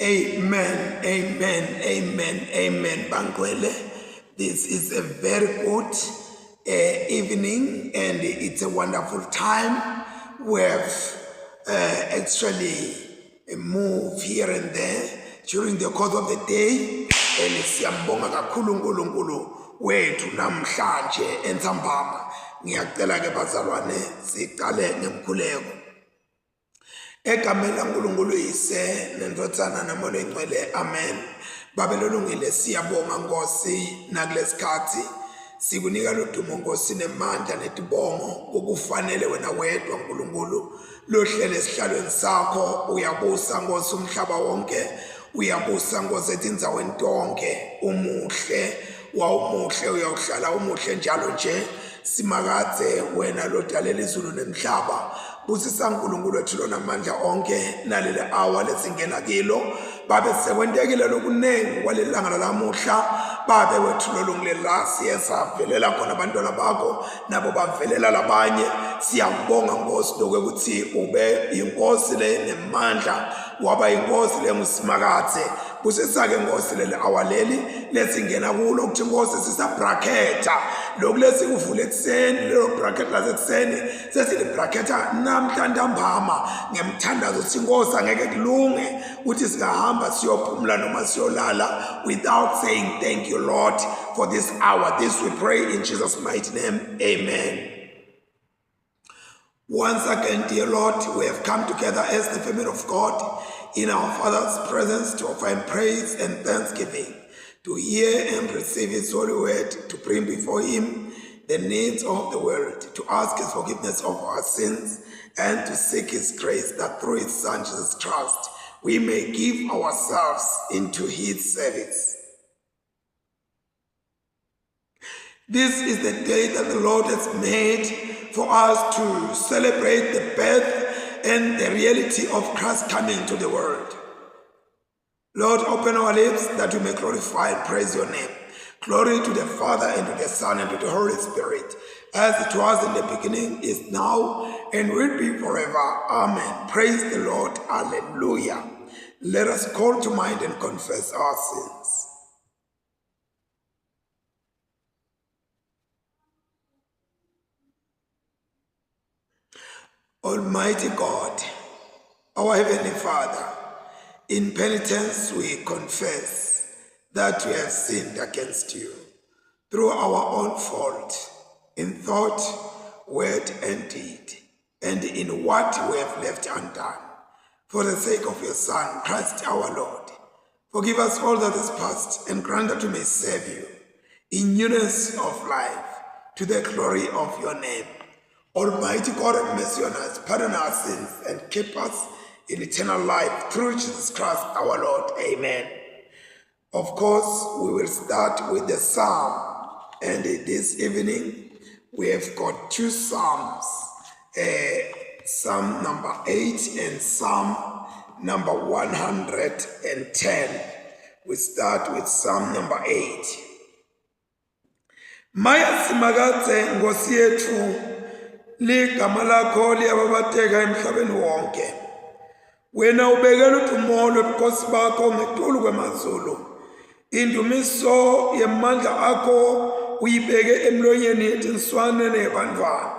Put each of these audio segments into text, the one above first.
Amen, amen, amen, amen. Bangwele, this is a very good evening and it's a wonderful time. We have actually moved here and there during the course of the day and siyambonga kakhulu uNkulunkulu wethu namhlanje entsambama. Ngiyacela ke bazalwane siqale ngemkhuleko. Egameni laNkulunkulu Yise neNdvodzana naMoya Longcwele amen. Babe lolungile siyabonga Nkosi nakulesikhathi sikunika ludumo Nkosi nemandla netibongo kokufanele wena wedwa Nkulunkulu lohlele esihlalweni sakho uyabusa Nkosi umhlaba wonke uyabusa Nkosi etindzaweni tonke umuhle wawumuhle uyawuhlala umuhle njalo nje simakadze wena lodalela izulu nemhlaba busisa nkulunkulu wethu lonamandla onke naleli awa lesingena kilo babe sekwentekile lokuningi kwaleli langa lalamuhla babe wethu lolungile la siye savelela khona abantwana bakho nabo bavelela labanye siyakubonga nkosi lokwekuthi ube yinkosi le nemandla waba yinkosi lengusimakadze busisa-ke nkosi leli awa leli lesingena kulo ukuthi nkosi sisabrakhetha lokhu lesikuvula ekuseni lelo bracket lasekuseni sesilibrakhetha namhla ntambama ngemthandazo ukuthi nkosi angeke kulunge ukuthi singahamba siyophumula noma siyolala without saying thank you lord for this hour this we pray in jesus mighty name amen Once again, dear Lord, we have come together as the family of God in our Father's presence to offer him praise and thanksgiving, to hear and receive his holy word, to bring before him the needs of the world, to ask his forgiveness of our sins, and to seek his grace that through his Son Jesus Christ we may give ourselves into his service. This is the day that the Lord has made for us to celebrate the birth and the reality of Christ coming to the world. Lord, open our lips that we may glorify and praise your name. Glory to the Father and to the Son and to the Holy Spirit, as it was in the beginning, is now, and will be forever. Amen. Praise the Lord. Hallelujah. Let us call to mind and confess our sins. Almighty God, our Heavenly Father, in penitence we confess that we have sinned against you through our own fault, in thought, word, and deed, and in what we have left undone. For the sake of your Son, Christ our Lord, forgive us all that is past and grant that we may serve you in newness of life to the glory of your name. Almighty God, have mercy on us, pardon our sins, and keep us in eternal life through Jesus Christ our Lord. Amen. Of course, we will start with the psalm. And this evening, we have got two psalms Psalm number 8 and Psalm number 110. We start with Psalm number 8. Maya Simakadze Nkosi yethu ligama lakho liyababateka emhlabeni wonke. Wena ubekela udumo lobukhosi bakho ngetulu kwemazulu. Indumiso yemandla akho uyibeke emlonyeni yetinswane neyebantwana.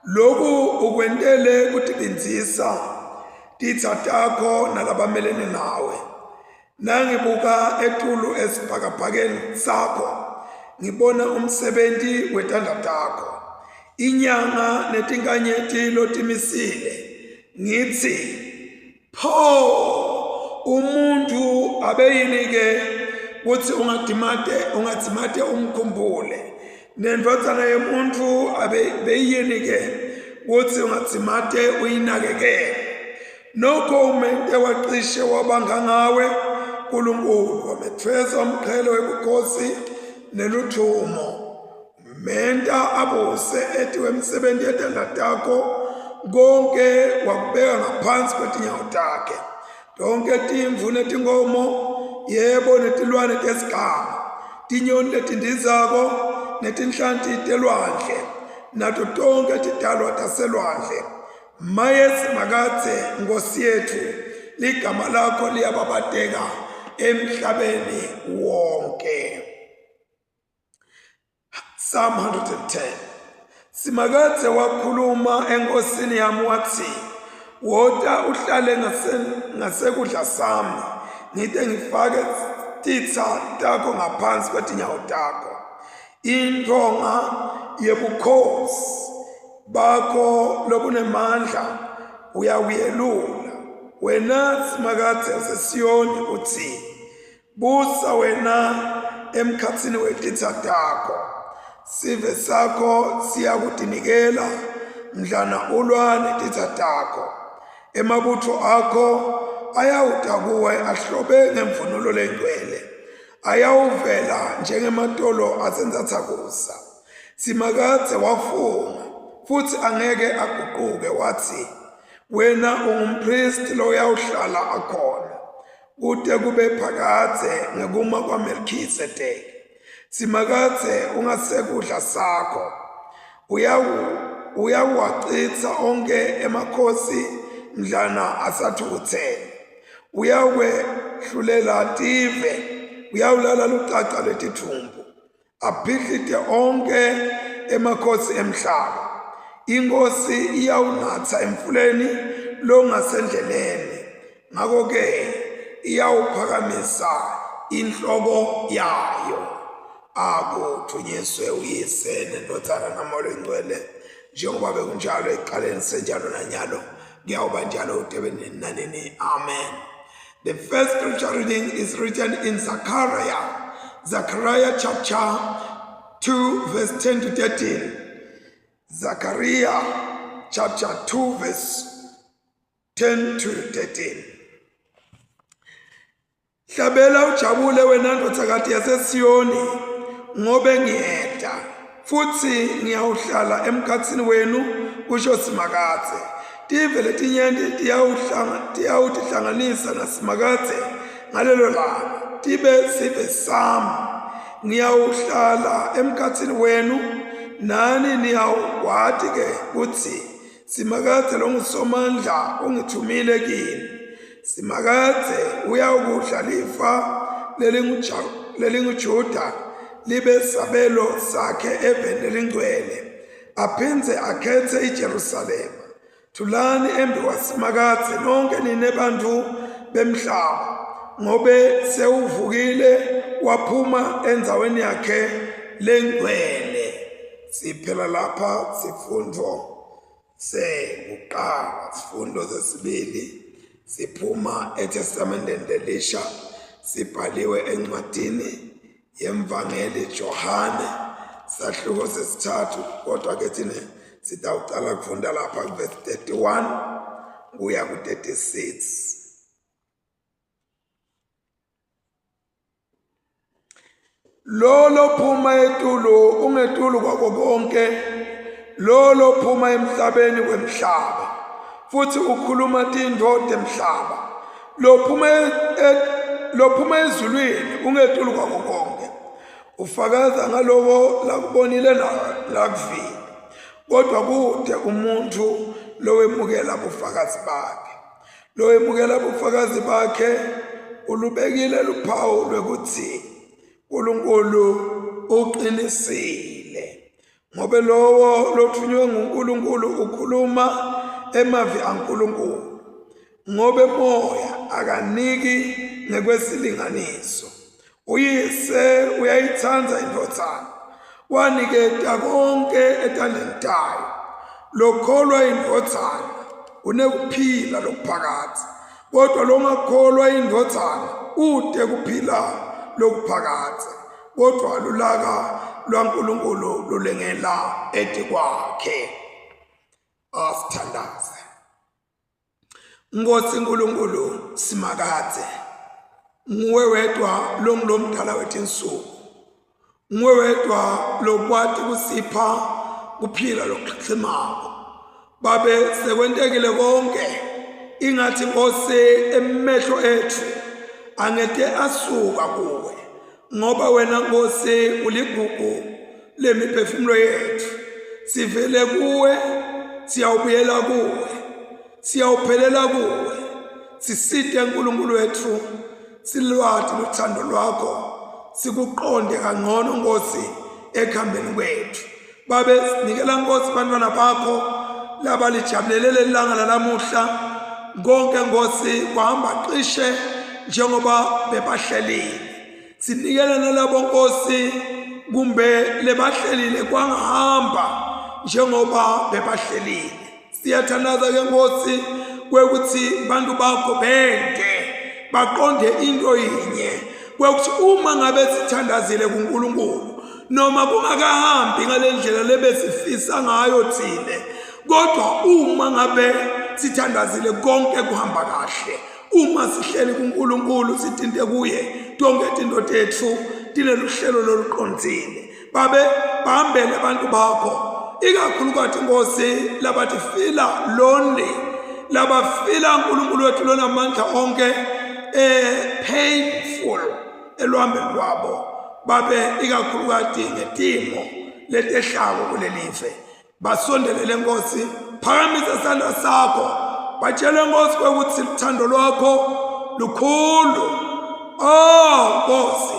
Lokhu ukwentele kutibindzisa titsa takho nalabamelene nawe. Nangibuka etulu esibhakabhakeni sakho ngibona umsebenzi wetandla takho. Inyanga netinkanyeti lotimisile ngithi pho umuntu abeyini ke kuthi ungadimate ungadzimate umkhumbule nendvodzana yemuntu abeyini ke kuthi ungadzimate uyinakekele nokho umente wacishe wabanga ngawe uNkulunkulu wamethwesa umqhele webukhosi neluthumo menta abuse ethi wemisebenzi yetandla takho konke wakubeka ngaphansi kwetinyawo takhe tonke timvu netinkomo yebo netilwane tesiganga tinyoni letindizako netinhlanti telwandle nato tonke tidalwa taselwandle Maye Simakadze Nkosi yethu Ligama lakho liyababateka emhlabeni wonke. Psalm 110. Simakadze wakhuluma enkosini yami wathi, Wota uhlale ngasekudla sami, ngite ngifake titsa takho ngaphansi kwetinyawo takho. Intonga yebukhosi bakho lobunemandla uyakuyelula. Wena Simakadze useSiyoni uthi, Busa wena emkhatsini wetitsa takho. Sive sakho siyakutinikela mdlana ulwa netitsa takho. Emabutfo akho ayawuta kuwe ahlobe ngemvunulo lengcwele. Ayawuvela njengematolo asentsatsakusa. Simakadze wafunga futsi angeke aguquke watsi, Wena ungumphristi loyawuhlala akhona kute kube phakadze ngekuma kwaMelkhisedeki. Simakadze ungasekudla sakho, uyawuwacitsa onkhe emakhosi mdlana asatfukutsele. Uyawukwehlulela tive, uyawulala lucaca lwetidvumbu. Abhidlite onkhe emakhosi emhlaba. Inkosi iyawunatsa emfuleni longasendleleni, ngako-ke iyawuphakamisa inhloko yayo. Akudvunyiswe uYise neNdvodzana naMoya Longcwele, njengoba bekunjalo ekuqaleni senjalo nanyalo, kuyawuba njalo kude nini nanini. Amen. The first scripture reading is written in Zechariah, Zechariah chapter 2, verse 10 to 13. Zechariah chapter 2, verse 10 to 13. Hlabela ujabule wena ndvodzakati yaseSiyoni, ngobe ngiyeta futsi ngiyawuhlala emkhatsini wenu, kusho Simakadze. Tive letinyenti tiyawutihlanganisa naSimakadze ngalelo langa, tibe sive sami. Ngiyawuhlala emkhatsini wenu, nani niyawukwati-ke kutsi Simakadze longuSomandla ungithumile kini. Simakadze uyawukudla lifa lelinguJuda libe sabelo sakhe eveni lelingcwele, aphindze akhethe iJerusalema. Thulani embikwaSimakadze nonke nine bantfu bemhlaba, ngobe sewuvukile waphuma endzaweni yakhe lengcwele. Siphela lapha sifundvo sekuqala, sifundo sesibili siphuma eTestamenteni lelisha sibhaliwe encwadini yemvangeli Johane sahluko sesithathu, kodwa ke thina sitawucala kufunda lapha kuvesi 31 kuya ku-36. Lo lophuma etulu ungetulu kwako konke, lo lophuma emhlabeni wemhlaba futhi ukhuluma tintfo temhlaba. Lophuma e, lophuma ezulwini ungetulu kwako konke, ufakaza ngaloko lakubonile lakuvile, kodwa kute umuntfu lowemukela bufakazi bakhe. Lowemukela bufakazi bakhe ulubekile luphawu lwekutsi uNkulunkulu uqinisile, ngobe lowo lothunywe nguNkulunkulu ukhuluma emavi aNkulunkulu, ngobe moya akaniki ngekwesilinganiso. Uyise uyayithanda indvodzana, waniketa konke etandleni tayo. Lokholwa indvodzana unekuphila lokuphakadze, kodwa longakholwa indvodzana ute kuphila lokuphakadze, kodwa lulaka lwaNkulunkulu lulengela etikwakhe. Asithandaze. Nkosi Nkulunkulu Simakadze, nguwe wedwa longulomdala wetinsuku, nguwe wedwa lokwati kusipha kuphila lokuxhixhimako. Babe, sekwentekile konke, ingathi Nkosi emehlo ethu angete asuka kuwe, ngoba wena Nkosi uligugu lemiphefumulo yethu. Sivele kuwe, siyawubuyela kuwe, siyawuphelela kuwe. Sisite uNkulunkulu wethu silwati luthando lwakho sikuqonde kangcono Nkosi ekuhambeni kwethu. Babe sinikela Nkosi bantwana bakho labalijabulele leli langa lalamuhla konke Nkosi kwahamba cishe njengoba bebahlelile. Sinikela nalabo Nkosi kumbe lebahlelile kwangahamba njengoba bebahlelile. Siyathandaza ke Nkosi kwekuthi bantu bakho bende baqonde into yinye kwekuthi uma ngabe sithandazile kuNkulunkulu noma kungakahambi ngalendlela lebesifisa ngayo thina kodwa uma ngabe sithandazile konke kuhamba kahle uma sihleli kuNkulunkulu sithinte kuye tonke tinto tethu tineluhlelo loluqondile babe bahambele abantu bakho ikakhulukati Nkosi labathi fila lonely labafila uNkulunkulu wethu lonamandla onke eh painful elwambeni lwabo babe ikakhulukati ngetimo letehlako kulelive basondelele Nkosi phakamisa isandla sakho batshele Nkosi ukuthi uthando lwakho lukhulu oh Nkosi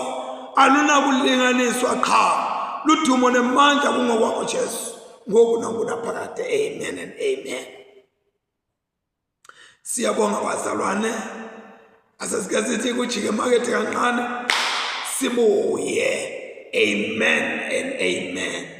alunakulinganiswa qha ludumo nemandla kungokwakho Jesu ngoku nangunaphakade amen and amen Siyabonga bazalwane. Asesike sithi kujike emakethe kancane sibuye. Amen and amen.